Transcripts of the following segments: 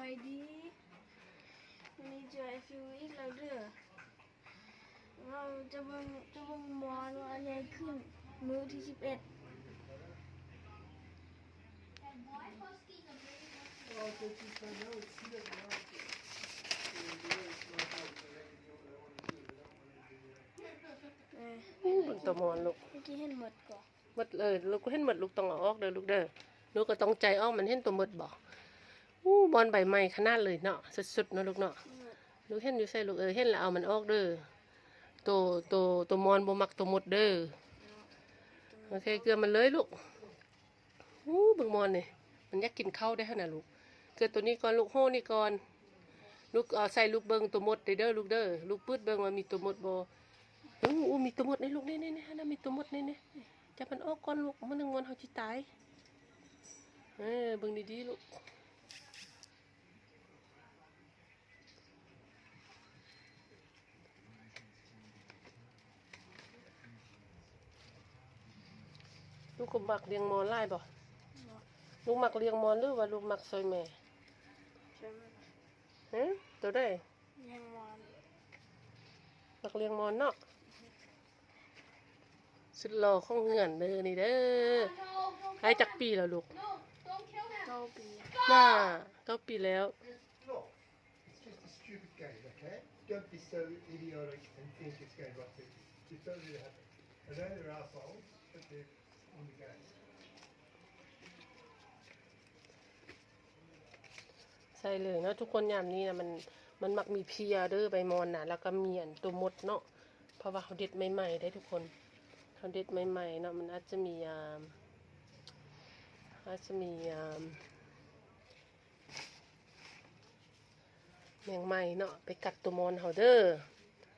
ສະບາຍດີ ມື້ນີ້ເຈີໄອ້ຟິວອີກແລ້ວເດີ. ເຮົາຈະເບິ່ງ ຈະເບິ່ງມອນວ່າໃຫຍ່ຂຶ້ນມື້ທີສິບເອັດ. ເອີ ເບິ່ງໂຕມອນລູກ ເມື່ອກີ້ເຫັນໝົດກໍ ໝົດເລີຍລູກ ເຫັນໝົດລູກ ຕ້ອງເອົາອອກເດີລູກເດີ. ລູກກໍຕ້ອງໃຈອອກ ມັນເຫັນໂຕໝົດບໍ່? ອູ້ ມອນໃບໃໝ່ຂະໜາດເລີຍເນາະ ສົດໆເນາະລູກເນາະ. ລູກເຫັນຢູ່ໃສລູກເອີຍ? ເຫັນແລ້ວເອົາມັນອອກເດີ. ໂຕ ໂຕ ໂຕມອນບໍ່ມັກໂຕມົດເດີ. ໂອເຄ ເກືອມັນເລີຍລູກ. ອູ້ ເບິ່ງມອນນີ້ ມັນຢາກກິນເຂົ້າໄດ້ຫັ້ນນະລູກ. ເກືອໂຕນີ້ກ່ອນລູກ ໂຫ້ນີ້ກ່ອນ. ລູກເອົາໃສ່ລູກເບິ່ງໂຕມົດເດີລູກເດີ. ລູກປຶດເບິ່ງວ່າມີໂຕມົດບໍ່. ອູ້ ອູ້ ມີໂຕມົດນີ້ລູກ ນີ້ໆ ຫັ້ນນະ ມີໂຕມົດນີ້ໆ. ຈັບມັນອອກກ່ອນລູກ ມື້ໜຶ່ງມອນເຮົາຊິຕາຍ. ເອີ ເບິ່ງດີໆລູກ. ລູກກໍມັກລ້ຽງມອນຫຼາຍບໍ່? ບໍ່. ລູກມັກລ້ຽງມອນ ຫຼືວ່າລູກມັກຊ່ອຍແມ່? ຊ່ອຍແມ່. ຮະ? ໂຕໃດ? ລ້ຽງມອນ. ມັກລ້ຽງມອນເນາະ. ສຸດຫຼໍ່ຂອງເຮືອນເດີນີ້ເດີ. ອາຍຸຈັກປີແລ້ວລູກ? ເກົ້າປີ. ໜ້າ ເກົ້າປີແລ້ວ. Look, it's just a stupid game, okay? Don't be so idiotic and think it's going to upset you. It doesn't really happen. I know they're assholes, but they're in the game. ໃສ່ເລີຍເນາະທຸກຄົນ. ຍາມນີ້ນະ ມັນ ມັນມັກມີເພຍເດີ ໃບມອນນະ ແລ້ວກໍມີອັນໂຕມົດເນາະ. ເພາະວ່າເຮົາເດັດໃໝ່ໆເດ້ທຸກຄົນ ເຮົາເດັດໃໝ່ໆເນາະ. ມັນອາດຈະມີ ອາ ອາດຈະມີ ອາ ແມງໄມ້ເນາະ ໄປກັດໂຕມອນເຮົາເດີ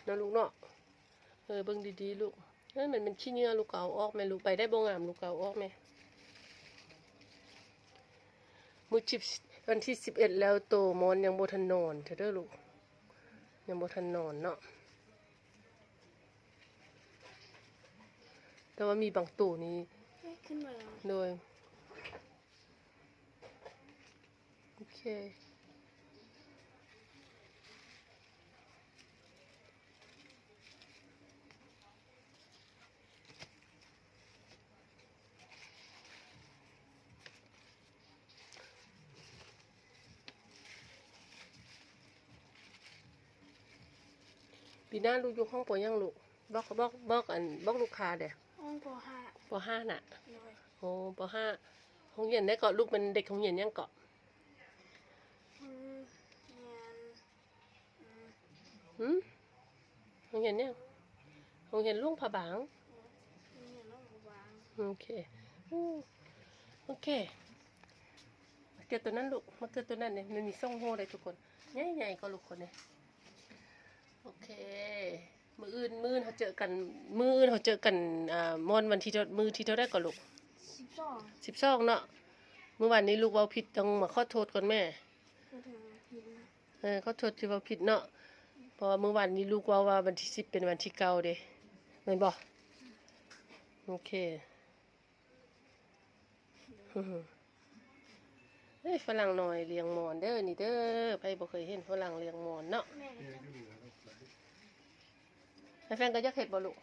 ເນາະລູກເນາະ. ເອີ ເບິ່ງດີໆລູກ. ເອີ ມັນເປັນຂີ້ເຫຍື້ອ ລູກກໍເອົາອອກແມ່ລູກ. ໃບໄດ້ບໍ່ງາມ ລູກກໍເອົາອອກແມ່. ມື້ສິບ ວັນທີສິບເອັດແລ້ວ ໂຕມອນຍັງບໍ່ທັນນອນເທື່ອເດີລູກ ຍັງບໍ່ທັນນອນເນາະ. ແຕ່ວ່າມີບາງໂຕນີ້ ເອີ ຂຶ້ນມາແລ້ວ. ໂດຍ. ໂອເຄ. ປີໜ້າລູກຢູ່ຫ້ອງ ປໍ ຫຍັງລູກ? ບອກ ບອກ ບອກ ອັນ ບອກລູກຄ້າແດ່. ຫ້ອງ ປໍຫ້າ. ປໍຫ້ານະ? ໂດຍ. ໂອ້ ປໍຫ້າ. ໂຮງຮຽນໃດເກາະລູກ? ແມ່ນເດັກໂຮງຮຽນຫຍັງເກາະ? ໂຮງຮຽນ ອືມ ຫືມ? ໂຮງຮຽນຫຍັງ? ໂຮງຮຽນຫຼວງພະບາງ. ໂຮງຮຽນຫຼວງພະບາງ. ໂອເຄ. ໂອ້ ໂອເຄ. ມາເກີດໂຕນັ້ນລູກ ມາເກີດໂຕນັ້ນເດ້. ມັນມີສອງໂຮໄດ໋ທຸກຄົນ. ໃຫຍ່ໆ ກໍລູກຄົນນີ້. ໂອເຄ. ມື້ອື່ນ ມື້ອື່ນເຮົາເຈີກັນ ມື້ອື່ນເຮົາເຈີກັນ ອ່າ ມ່ອນວັນທີເທົ່າ ມື້ທີເທົ່າໃດເກາະລູກ? ສິບສອງ. ສິບສອງເນາະ. ມື້ວານນີ້ລູກເວົ້າຜິດ ຕ້ອງມາຂໍໂທດກ່ອນແມ່. ຂໍໂທດທີ່ເວົ້າຜິດເນາະ. ເພາະວ່າມື້ວານນີ້ລູກເວົ້າວ່າວັນທີສິບເປັນວັນທີເກົ້າເດ້ ແມ່ນບໍ່? ໂອເຄ. ເອີຍ ຝຣັ່ງນ້ອຍລ້ຽງມອນເດີນີ້ເດີ. ໃຜບໍ່ເຄີຍເຫັນຝຣັ່ງລ້ຽງມອນເນາະ? ແມ່ນ. ອ້າຍແຟງກໍຢາກເຮັດບໍ່ລູກ?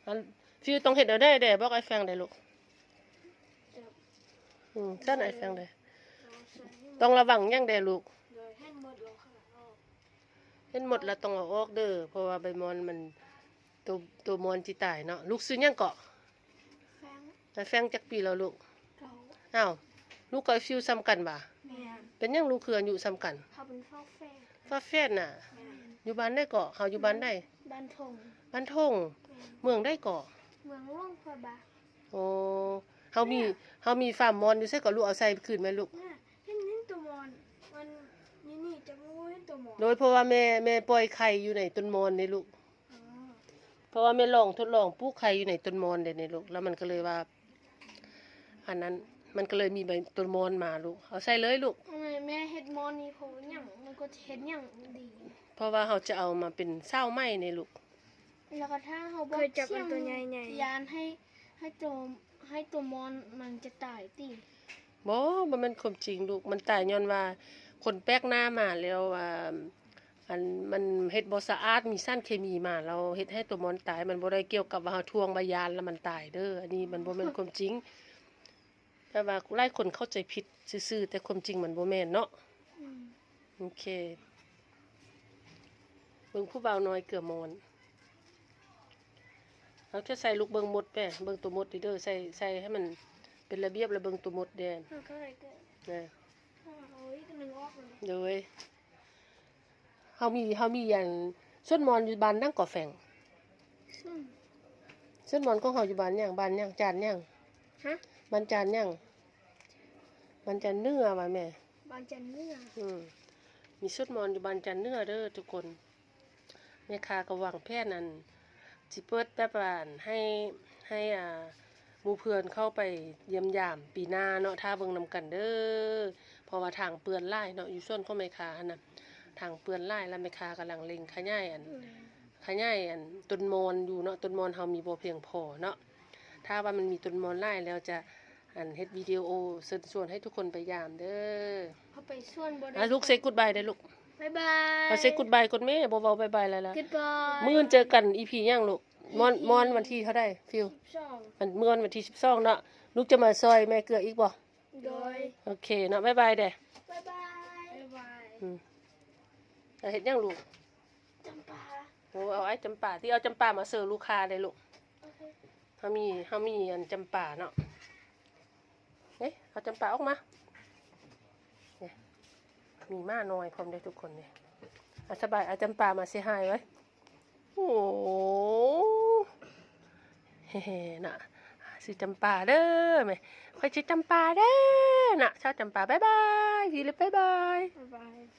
ອັນ ຟິວຕ້ອງເຮັດແນວໃດແດ່? ບອກອ້າຍແຟງແດ່ລູກ. ອືມ ຊັ້ນອ້າຍແຟງແດ່. ຕ້ອງລະວັງຫຍັງແດ່ລູກ? ໂດຍ ເຫັນໝົດແລ້ວ ເຫັນໝົດແລ້ວຕ້ອງເອົາອອກເດີ ເພາະວ່າໃບມອນມັນ ໂຕ ໂຕມອນຊິຕາຍເນາະ. ລູກຊື່ຫຍັງເກາະ? ແຟງ. ອ້າຍແຟງຈັກປີແລ້ວລູກ? ເກົ້າ. ອ້າວ ລູກກັບອ້າຍຟິວສ່ຳກັນຫວາ? ແມ່ນ. ເປັນຫຍັງລູກຄືອາຍຸສ່ຳກັນ? ເຮົາເປັນຝາແຝດ. ຝາແຝດນະ? ແມ່ນ. ຢູ່ບ້ານໃດເກາະ? ເຮົາຢູ່ບ້ານໃດ? ບ້ານທົ່ງ. ບ້ານທົ່ງ. ແມ່ນ. ເມືອງໃດເກາະ? ເມືອງຫຼວງພະບາງ. ໂອ້ ເຮົາມີ ເຮົາມີຟາມມອນຢູ່ໃສເກາະ? ລູກເອົາໃສ່ຄືນແມ່ລູກ. ເຫັນ ເຫັນໂຕມອນ ມັນຢູ່ນີ້ ຈັກບໍ່ເຫັນໂຕມອນ. ໂດຍ ເພາະວ່າແມ່ ແມ່ປ່ອຍໄຂ່ຢູ່ໃນຕົ້ນມອນເດ້ລູກ. ອໍ ເພາະວ່າແມ່ລອງທົດລອງປູກໄຂ່ຢູ່ໃນຕົ້ນມອນເດ້ນີ້ລູກ ແລ້ວມັນກໍເລີຍວ່າ ອັນນັ້ນ ມັນກໍເລີຍມີໃບຕົ້ນມອນມາລູກ. ເອົາໃສ່ເລີຍລູກ. ແມ່ ແມ່ເຮັດມອນນີ້ເພາະຫຍັງ? ມັນກໍເຮັດຫຍັງດີ? ເພາະວ່າເຮົາຈະເອົາມາເປັນຊາວໄມ້ນີ້ລູກ. ແລ້ວກໍຖ້າເຮົາບໍ່ ເຄີຍຈັບອັນໂຕໃຫຍ່ໆ ຢ້ານໃຫ້ ໃຫ້ໂຕ ໃຫ້ໂຕມອນມັນຈະຕາຍຕິ? ບໍ່ ບໍ່ແມ່ນຄວາມຈິງລູກ. ມັນຕາຍຍ້ອນວ່າ ຄົນແປກໜ້າມາແລ້ວ ອ່າ ອັນ ມັນເຮັດບໍ່ສະອາດ ມີສານເຄມີມາ ແລ້ວເຮັດໃຫ້ຕົວມອນຕາຍ ມັນບໍ່ໄດ້ກ່ຽວກັບວ່າເຮົາຖ່ວງວ່າຢ້ານແລ້ວມັນຕາຍເດີ້ ອັນນີ້ມັນບໍ່ແມ່ນຄວາມຈິງ. ແຕ່ວ່າຫຼາຍຄົນເຂົ້າໃຈຜິດຊື່ໆ ແຕ່ຄວາມຈິງມັນບໍ່ແມ່ນເນາະ. ອືມ ໂອເຄ ເບິ່ງຜູ້ບ່າວນ້ອຍເກືອມອນ. ເຮົາຈະໃສ່ລູກເບິ່ງມົດແປ ເບິ່ງໂຕມົດເດີ້ ໃສ່ ໃສ່ໃຫ້ມັນເປັນລະບຽບ ແລ້ວເບິ່ງໂຕມົດແດ່. ເຮົາເທົ່າໃດເກີດ ນະ ເຮົາເອົາອີກໜຶ່ງອອກແລ້ວ. ໂດຍ ເຮົາມີ ເຮົາມີອັນ ສວນມອນຢູ່ບ້ານຫຍັງເກາະແຟງ? ສວນ ສວນມອນຂອງເຮົາຢູ່ບ້ານຫຍັງ? ບ້ານຫຍັງ? ຈານຫຍັງ? ຮະ? ບ້ານຈານຫຍັງ? ບ້ານຈານເໜືອວ່າແມ່. ບ້ານຈານເໜືອ. ອືມ ມີສວນມອນຢູ່ບ້ານຈານເໜືອເດີ້ທຸກຄົນ. ແມ່ຄ້າກໍວາງແຜນ ອັນ ຊິເປີດແບບວ່າ ອັນ ໃຫ້ ໃຫ້ ອ່າ ໝູ່ເພື່ອນເຂົ້າໄປຢ້ຽມຢາມປີໜ້າເນາະ ຖ້າເບິ່ງນຳກັນເດີ້ ເພາະວ່າທາງເປື້ອນຫຼາຍເນາະ ຢູ່ສວນຂອງແມ່ຄ້າຫັ້ນນະ ທາງເປື້ອນຫຼາຍ ແລ້ວແມ່ຄ້າກຳລັງເລັ່ງຂະຫຍາຍ ອັນ ອືມ ຂະຫຍາຍ ອັນ ຕົ້ນມອນຢູ່ເນາະ ຕົ້ນມອນເຮົາມີບໍ່ພຽງພໍເນາະ. ຖ້າວ່າມັນມີຕົ້ນມອນຫຼາຍແລ້ວຈະ ອັນ ເຮັດວິດີໂອເຊີນຊວນໃຫ້ທຸກຄົນໄປຢາມເດີ້. ເຮົາໄປສວນບໍ່ໄດ້ ອ່ະ ລູກ ເຊກູດບາຍເດີ້ລູກ. ບາຍບາຍ. ເອົາ ເຊກູດບາຍກ່ອນແມ່ ບໍ່ເວົ້າບາຍບາຍແລ້ວລະ. ກູດບາຍ. ມື້ອື່ນເຈີກັນ ອີພີຫຍັງລູກ? ມອນ ອີພີ ມອນວັນທີເທົ່າໃດ ຟິວ? ສິບສອງ. ອັນ ມື້ວັນທີສິບສອງເນາະ ລູກຈະມາຊ່ອຍແມ່ເກືອອີກບໍ່? ໂດຍ. ໂອເຄເນາະ ບາຍບາຍເດີ້. ບາຍບາຍ. ບາຍບາຍ. ອືມ ເຮັດຫຍັງລູກ? ຈຳປາ. ໂອ້ ເອົາໄອ້ຈຳປາ ທີ່ເອົາຈຳປາມາເສີລູກຄ້າເດ້ລູກ. ໂອເຄ. ເຮົາມີ ເຮົາມີອັນຈຳປາເນາະ. ເອີ ເອົາຈຳປາອອກມາ. ນີ້ ມີໝານ້ອຍພ້ອມເດ້ທຸກຄົນເດ້. ອາ ສະບາຍ ເອົາຈຳປາມາເຊຮາຍໄວ້. ໂອ້ ເຮໆ ນະ ຊື່ຈຳປາເດີ້ແມ່. ຂ້ອຍຊື່ຈຳປາເດີ້ນະ ຊາວຈຳປາ. ບາຍບາຍ ດີເລີຍ ບາຍບາຍ. ບາຍບາຍ.